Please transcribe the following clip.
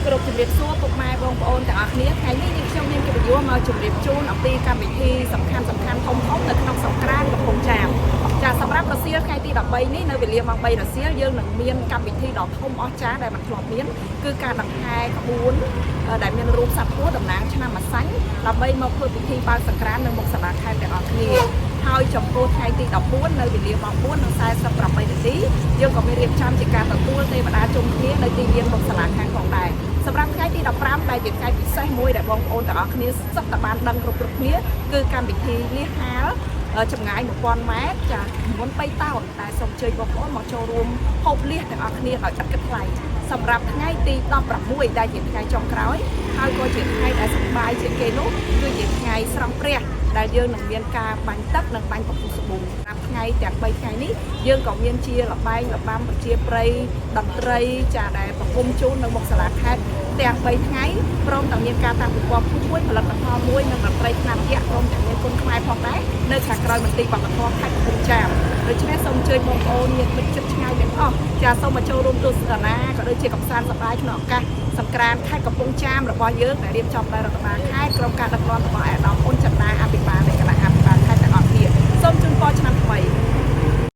គ្រប់ជំរាបសួរពុកម៉ែបងប្អូនទាំងអស់គ្នាថ្ងៃនេះនាងខ្ញុំមានកិត្តិយសមកជម្រាបជូនអំពីកម្មវិធីសំខាន់សំខាន់ធំធំនៅក្នុងសង្ក្រានកំពង់ចាមចាសម្រាប់រសៀលថ្ងៃទី13នេះនៅវេលាម៉ោង3រសៀលយើងនឹងមានកម្មវិធីដ៏ធំអស្ចារ្យដែលមិនធ្លាប់មានគឺការដង្ហែក្បួនដែលមានរូបសត្វពស់តំណាងឆ្នាំម្សាញ់ដើម្បីមកធ្វើពិធីបើកសង្ក្រាននៅមុខសាលាខេត្តទាំងអស់គ្នាហើយចំពោះថ្ងៃទី14នៅវេលាម៉ោង4:48នាទីយើងក៏មានរៀបចំជាការទទួលទេវតាជុំគ្នានៅទីលានមុខសាលាខេត្តផងដែរសម្រាប់ថ្ងៃទី15ដែលជាថ្ងៃពិសេសមួយដែលបងប្អូនទាំងអស់គ្នាសុទ្ធតែបានដឹងគ្រប់គ្រប់គ្នាគឺកម្មវិធីលៀសហាលចម្ងាយ1000ម៉ែត្រចាទម្ងន់3តោនតែសូមអញ្ជើញបងប្អូនមកចូលរួមហូបលៀសទាំងអស់គ្នាដោយឥតគិតថ្លៃសម្រាប់ថ្ងៃទី16ដែលជាថ្ងៃចុងក្រោយហើយក៏ជាថ្ងៃដែលសប្បាយជាងគេនោះគឺជាថ្ងៃស្រង់ព្រះដែលយើងនឹងមានការបាញ់ទឹកនិងបាញ់ពពុះសាប៊ូសម្រាប់ថ្ងៃទាំង3ថ្ងៃនេះយើងក៏មានជាលបែងលបាំប្រជាប្រិយតន្ត្រីចាដែលប្រគំជូននៅមុខសាលាខេត្តទាំង3ថ្ងៃព្រមទាំងមានការតាំងពិព័រណ៍ភូមិមួយផលិតផលមួយនិងតន្ត្រីឆ្នាំយៈព្រមទាំងមានគុណខ្មែរផងដែរនៅខាងក្រោយមន្ទីរវប្បធម៌ខេត្តកំពង់ចាមដូច្នេះសូមអញ្ជើញបងប្អូនញាតិមិត្តជិតឆ្ងាយទាំងអស់ចាសូមមកចូលរួមទស្សនាក៏ដូចជាកម្សាន្តសប្បាយក្នុងឱកាសសង្ក្រាន្តខេត្តកំពង់ចាមរបស់យើងដែលរៀបចំដោយរដ្ឋបាលខេត្តក្រុមការដឹកនាំរបស់អាដាមអ៊ុនចន្ទាអភិបាលនៃគណៈអភិបាលខេត្តទាំងអស់គ្នាសូមជូនពរឆ្នាំថ្មី។